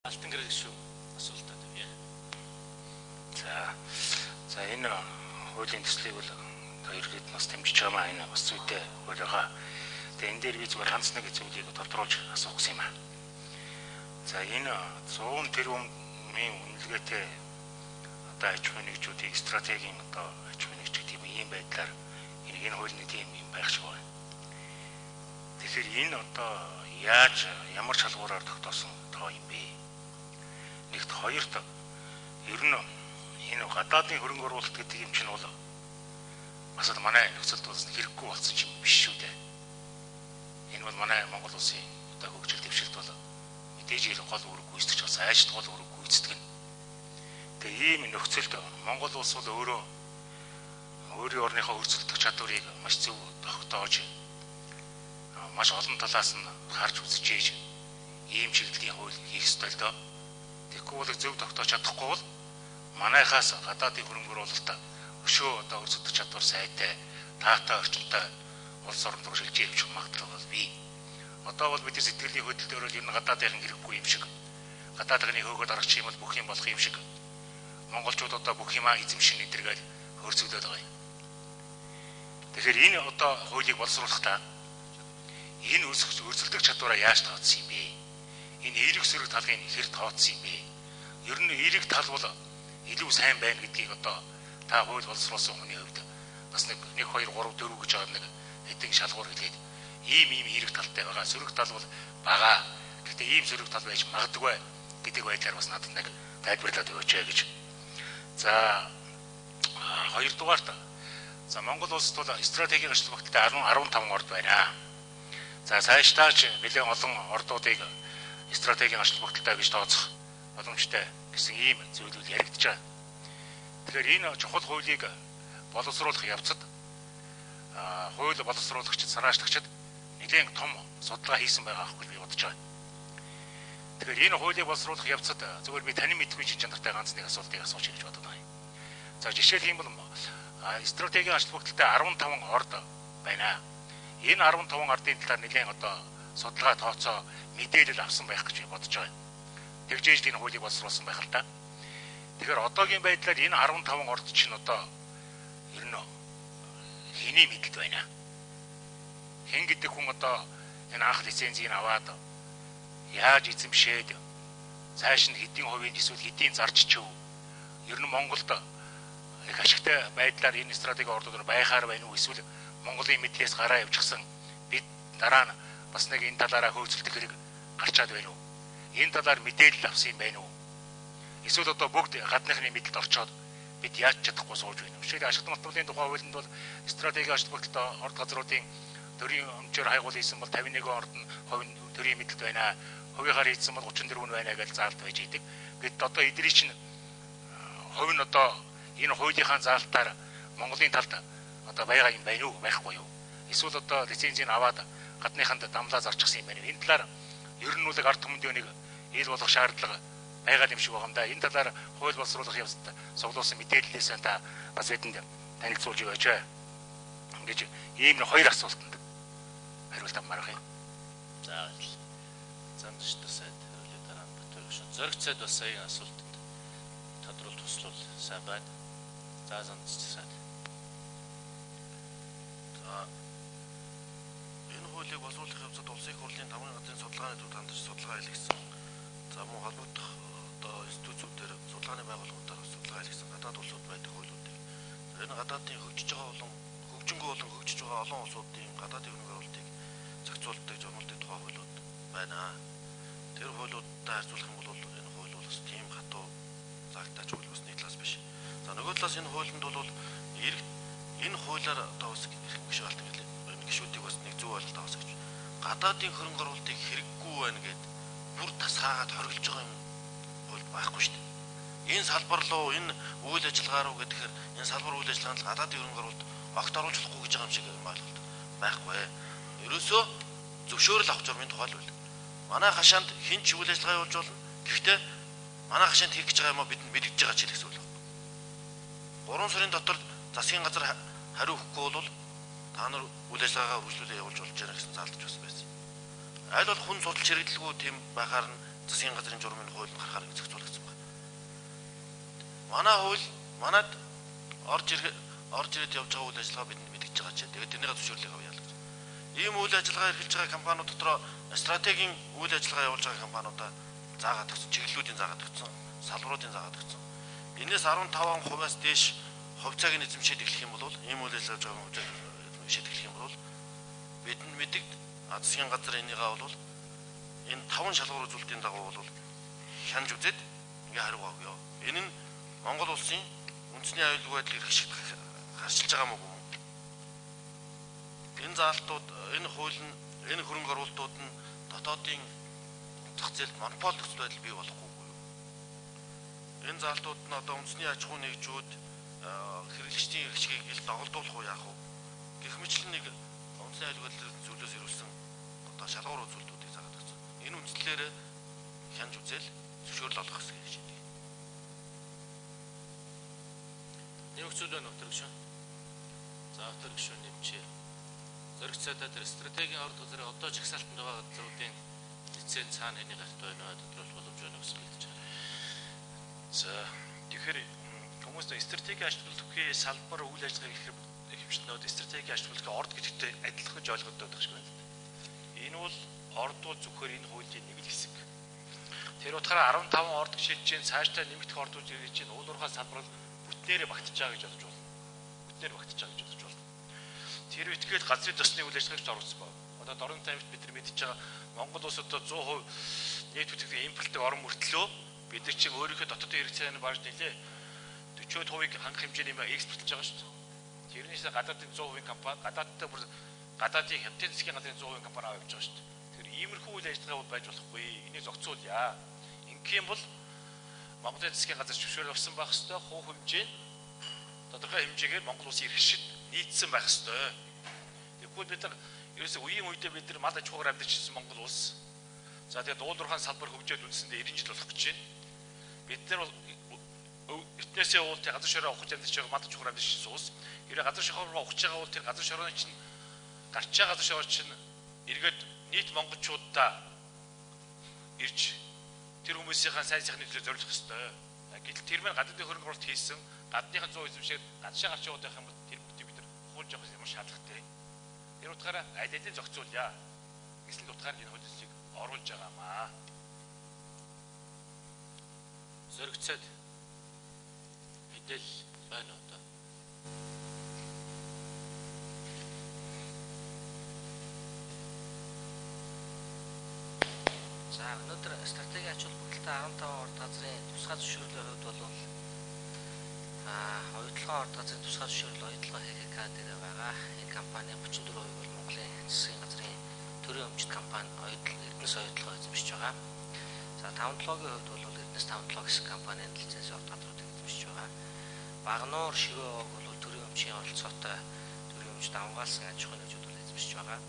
Алтан гэрэл гишүүн асуултаа тавья. За энэ хуулийн төслийг бол ерөнхийд бас дэмжиж байгаа маа, энэ бас зүйтэй хууль байгаа. Тэгээ энэ дээр би зүгээр ганц нэг зүйлийг тодруулж асуух гэсэн юм аа. За энэ 100 тэрбумын үнэлгээтэй одоо аж ахуйн нэгжүүдийг стратегийн одоо аж ахуйн нэгж гэдэг юм ийм байдлаар энэ хууль нэг тийм юм байх шиг байна. Тэгэхээр энэ одоо яаж ямар шалгуураар тогтоосон тоо юм бэ? Нэгт, хоёрт ер нь энэ гадаадын хөрөнгө оруулалт гэдэг юм чинь бол бас л манай нөхцөлд бас хэрэггүй болсон юм биш шүү дээ. Энэ бол манай Монгол улсын одоо хөгжил дэвшилт бол мэдээж гол үүрэг гүйцэтгэж байгаа, сайжт гол үүрэг гүйцэтгэх нь. Тэгээ ийм нөхцөлд Монгол улс бол өөрөө өөрийн орныхоо өрсөлдөх чадварыг маш зөв тогтоож маш олон талаас нь харж үзэж ээж ийм чиглэлийн хууль хийх ёстой л доо. Тэгэхгүй бол зөв тогтоож чадахгүй бол манайхаас гадаадын хөрөнгө оруулалт өшөө одоо өрсөлдөх чадвар сайтай, таатай орчинтой улс орон руу шилжиж явчих магадлал бол бий. Одоо бол бид сэтгэлийн хөдөлтөөр бол ер нь гадаадын хэрэггүй юм шиг, гадаадын хөөгөөд аргачих юм бол бүх юм болох юм шиг, монголчууд одоо бүх юмаа эзэмшин эдэргээл хөрцөгдөд байгаа юм. Тэгэхээр энэ одоо хуулийг боловсруулахдаа энэ өрсөлдөх чадвараа яаж тооцсон юм бэ? Энэ эерэг сөрөг талыг хэр тооцсон юм бэ? Ер нь эерэг тал бол илүү сайн байна гэдгийг одоо та хууль боловсруулсан хүний хувьд бас нэг 1 2 3 4 гэж байгаа нэг хэдэн шалгуур хэлээд ийм эерэг талтай байгаа, сөрөг тал бол бага. Гэхдээ ийм сөрөг тал байж магадгүй гэдэг байдлаар бас надад нэг тайлбарлаад өгөөч гэж. За хоёрдугаарт, за Монгол улсад бол стратегийн ажилт багттай 15 орд байна. За цаашдаач нэлээд олон ордуудыг стратегийн ажилт багталтай гэж тооцох боломжтой гэсэн ийм зүйлүүд яригдж байгаа. Тэгэхээр энэ чухал хуулийг боловсруулах явцад хууль боловсруулагчид, санаачлагчид нэлээд том судалгаа хийсэн байгаа аахгүй би бодож байгаа. Тэгэхээр энэ хуулийг боловсруулах явцад зүгээр би танин мэдгүй жин чанартай ганц нэг асуултыг асууж гэж бодод байгаа юм. За жишээлх юм бол стратегийн ажилт багталтай 15 орд байна. Энэ 15 ардын талаар нэлээд одоо судалгаа тооцоо мэдээлэл авсан байх гэж би бодож байгаа. Тэгжээж энэ хуулийг боловсруулсан байх л та. Тэгэхээр одоогийн байдлаар энэ 15 орд чинь одоо ер нь хэний мэдэлд байна? Хэн гэдэг хүн одоо энэ анх лицензийг аваад яаж эзэмшээд цааш нь хэдийн хувийн эсвэл хэдийн зарж чив? Ер нь Монголд их ашигтай байдлаар энэ стратегийн ордууд байхаар байна уу? Эсвэл Монголын мэдлээс гараа явчихсан бид дараа нь бас нэг энэ талаараа хөөцөлдөх хэрэг гарчаад байна уу? Энэ талаар мэдээлэл авсан юм байна уу? Эсвэл одоо бүгд гадныхны мэдлэлд орчоод бид яаж чадахгүй сууж байна вэ? Жишээлбэл ашигт малтуулын тухай хуулинд бол стратегийн ажилт багталтай орд газруудын төрийн өмчөөр хайгуул хийсэн бол 51 орд нь хувийн төрийн мэдлэлд байна. Хувийнхаар хийсэн бол 34 нь байна гэж заалт байж идэг. Гэт одоо эдний чинь хувь нь одоо энэ хуулийнхаа заалтаар Монголын талд одоо байгаа юм байна уу? Байхгүй юу? Эсвэл одоо лицензийг аваад гадныханд дамлаа зарчихсан юм байна. Энэ талаар ер нь үл ард түмэндээ нэг ил болох шаардлага байгаа юм шиг байгаа юм да. Энэ талаар хууль боловсруулах явцад цуглуулсан мэдээллээс та бас бидэнд танилцуулж өгөөч. Ингэж ийм хоёр асуултанд хариулт авмаар байх юм. За баярлалаа. Зам зочдор сайд хуулийн дараа Батөр гишүүн. Зориг сайд бас саяын асуултанд тодруулт туслуул сайн байна. За зам зочдор сайд. За энэ хуулийг боловсруулах явцад улсын их хурлын тамгын газрын судалгааны төвд хандаж судалгаа хийлгэсэн. За мөн холбогдох одоо институтүүдээр судалгааны байгууллагуудаар судалгаа хийлгэсэн гадаад улсууд байдаг хуулиудыг. За энэ гадаадын хөгжиж байгаа болон хөгжингүү болон хөгжиж байгаа олон улсуудын гадаадын хөрөнгө оруулалтыг зохицуулдаг, журмалдаг тухай хуулиуд байна. Тэр хуулиудтай харьцуулах юм бол энэ хууль бол бас тийм хатуу заагдаач хууль бас нэг талаас биш. За нөгөө талаас энэ хуулинд бол энэ хуулиар одоо бас эрхэм гишүүн алтан гэлээ. Энэ гишүүдийг бас нэг зөв ойлголт авах гэж. Гадаадын хөрөнгө оруулалтыг хэрэггүй байна гэд бүр тасгаагаад хоригдж байгаа юм хууль байхгүй шүү дээ. Энэ салбар руу, энэ үйл ажиллагаа руу гэхээр энэ салбар үйл ажиллагаанд гадаадын хөрөнгө оруулалт огт оруулж болохгүй гэж байгаа юм шиг ойлголт байхгүй. Ерөөсөө зөвшөөрөл авах журмын тухай л үйл. Манай хашаанд хэн ч үйл ажиллагаа явуулж болно. Гэхдээ манай хашаанд хийх гэж байгаа юм а бидэнд мэдэгдэж байгаа ч гэсэн үйл байхгүй. 3 сарын дотор засгийн газар хариу өгөхгүй бол та нар үйл ажиллагаагаа үргэлжлүүлээ явуулж болж байна гэсэн заалтж бас байсан. Аль болох хүн судалж хэрэглэлгүй тийм байхаар нь Засгийн газрын журмын хууль нь гарахаар зохицуулагдсан байна. Манай хууль манад орж ирээд явж байгаа үйл ажиллагаа бидэнд мэдгэж байгаа ч. Тэгээд тэрнийхээ зөвшөөрлийг авъя л гэж. Ийм үйл ажиллагаа эрхэлж байгаа компаниуд дотроо стратегийн үйл ажиллагаа явуулж байгаа компаниудаа заагаад өгсөн, чиглэлүүдийн заагаад өгсөн, салбаруудын заагаад өгсөн. Энээс 15%-аас дээш хувьцааг нь эзэмшээд эхлэх юм бол ийм үйл ажиллагаа явуулж байгаа хувьцааг эзэмшээд эхлэх юм бол бидэнд мэдэгд засгийн газар энийгээ бол энэ 5 шалгуур үзүүлэлтийн дагуу бол хянаж үзээд ингээ хариу авъя. Энэ нь Монгол улсын үндэсний аюулгүй байдлыг эрх ашигт харчилж байгаа мó юм уу? Энэ заалтууд, энэ хууль нь, энэ хөрөнгө оруулалтууд нь дотоодын зах зээлд монопол нөхцөл байдал бий болохгүй юу? Энэ заалтууд нь одоо үндэсний аж ахуй нэгжүүд хэрэглэгчдийн эрх ашигыг ил доголдуулах уу яах вэ? Гэх мэтлэн нэг үндэсний аюулгүй байдлын зүйлээс ирүүлсэн одоо шалгуур үзүүлэлтүүдийг заагаад өгсөн. Энэ үндслээр хянаж үзэл зөвшөөрөл олгох хэсгийг шийдэх. Нэмэх зүйл байна уу гүшүүн? За автор гүшүүн нэмчээ. Зориг цайдаа тэр стратегийн орд газрын одоо жагсаалтанд байгаа газруудын лиценз цаана хэний гарт байна вэ? Тодорхойлох боломж байна гэсэн хэлж байгаа. За тэгэхээр хүмүүс стратегийн ач холбогдолтой салбар үйл ажиллагаа гэхээр хэмжлэнүүд стратегийн ач холбогдолтой орд гэдэгтэй адилхан гэж ойлгоод байгаа шиг байна. Энэ бол орд бол зөвхөн энэ хуулийн нэг л хэсэг. Тэр утгаараа 15 орд гэж хэлж чинь цаашдаа нэмэгдэх ордууд ирж чинь уул уурхай салбар бүтнээрээ багтж байгаа гэж бодож байна. Бүтнээр багтж байгаа гэж бодож байна. Тэр үтгэл газрын төсний үйл ажиллагааг ч оруулсан байна. Одоо Дорнод аймагт бид нар мэдж байгаа Монгол улс одоо 100% нийт бүтээгдэхүүн импортыг орон мөртлөө бид нар чинь өөрийнхөө дотоодын хэрэгцээний барж нэлээ 40%-ийг хангах хэмжээний юм экспортлж байгаа шүү дээ. Тэрнээс гадаадын 100% компани, гадаадтай бүр гадаадын хятадын засгийн газрын 100% компани авч явж байгаа шүү дээ. Тэгэхээр иймэрхүү үйл ажиллагаа бол байж болохгүй. Энийг зохицуулъя. Ингэх юм бол Монголын засгийн газар зөвшөөрөл авсан байх ёстой. Хувь хэмжээ нь тодорхой хэмжээгээр Монгол улсын эрх ашигт нийцсэн байх ёстой. Тэгэхгүй бид нар ерөөсөө үеийн үедээ бид нар мал аж ахуйгаар амьдарч ирсэн Монгол улс. За тэгээд уул уурхайн салбар хөгжөөд үндсэндээ 90 жил болох гэж байна. Бид нар бол эртнээсээ уул тэр газар шороо ухаж амьдарч байгаа мал аж ахуйгаар амьдарч ирсэн улс. Хэрвээ газар шороо ухаж байгаа бол тэр газар шорооны чинь гарч байгаа газар шороо чинь эргээд нийт монголчуудаа ирж тэр хүмүүсийнхаа сайн сайхны төлөө зориулах ёстой. Гэтэл тэр мань гадаадын хөрөнгө оруулалт хийсэн гадныхын 100 эзэмшээр гадшаа гарч яваад байх юм бол тэр бүгдийг бид нар хуулж явах ямар шаардлагатай. Тэр утгаараа аль алийг зохицуулъя. Гэсэн утгаар энэ хуулийг оруулж байгаамаа. Зоригцоод мэдээлэл байна уу одоо? За өнөөдөр стратегийн ач холбогдолтой 15 орд газрын тусгай зөвшөөрлийн хувьд бол оюутлогын орд газрын тусгай зөвшөөрөл оюутлогын ХКК дээр байгаа. Энэ компани 34% бол Монголын засгийн газрын төрийн өмчт компани Эрдэнэс оюутлогоо эзэмшиж байгаа. За 57-гийн хувьд бол Эрдэнэс 57 гэсэн компанийн лиценз орд газруудыг эзэмшиж байгаа. Багнуур Ширээ ог бол төрийн өмчийн оролцоотой төрийн өмчт давмгаалсан аж ахуйн нэгжүүд бол эзэмшиж байгаа.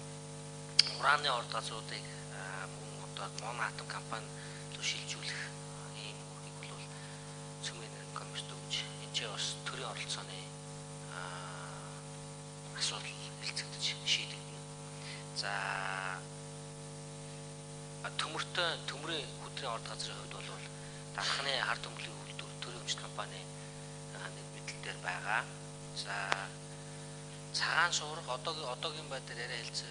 Ураны орд газруудыг мөн одоо Монатом компани руу шилжүүлэх ийм үүргийг бол цөмийн нэрийн комисс өгч энэ ч бас төрийн оролцооны асуудал хэлцэгдэж шийдэгдэнэ. За төмөртэй төмрийн хүдрийн орд газрын хувьд бол дархны хар төмрийн үйлдвэр төрийн өмчт компани нэг мэдэл дээр байгаа. За цагаан шуурга одоогийн байдлаар яриа хэлцээ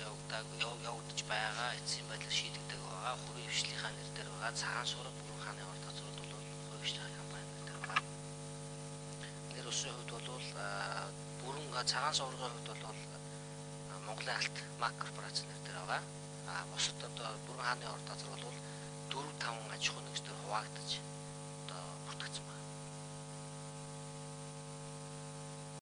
явагдаж байгаа. Эцсийн байдлаар шийдэгдэг байгаа. Хувийн хвшлийнхаа нэр дээр байгаа. Цагаан шуурга бүрэн хааны орд газрууд бол хувийн хвшлийн компани нэр дээр байгаа. Нэр усын хувьд бол бүрэн цагаан шуургын хувьд бол Монголын алт МАК корпорац нэр дээр байгаа. А бусад одоо бүрэн хааны орд газар бол 4 5 аж ахуйн нэгжээр хуваагдаж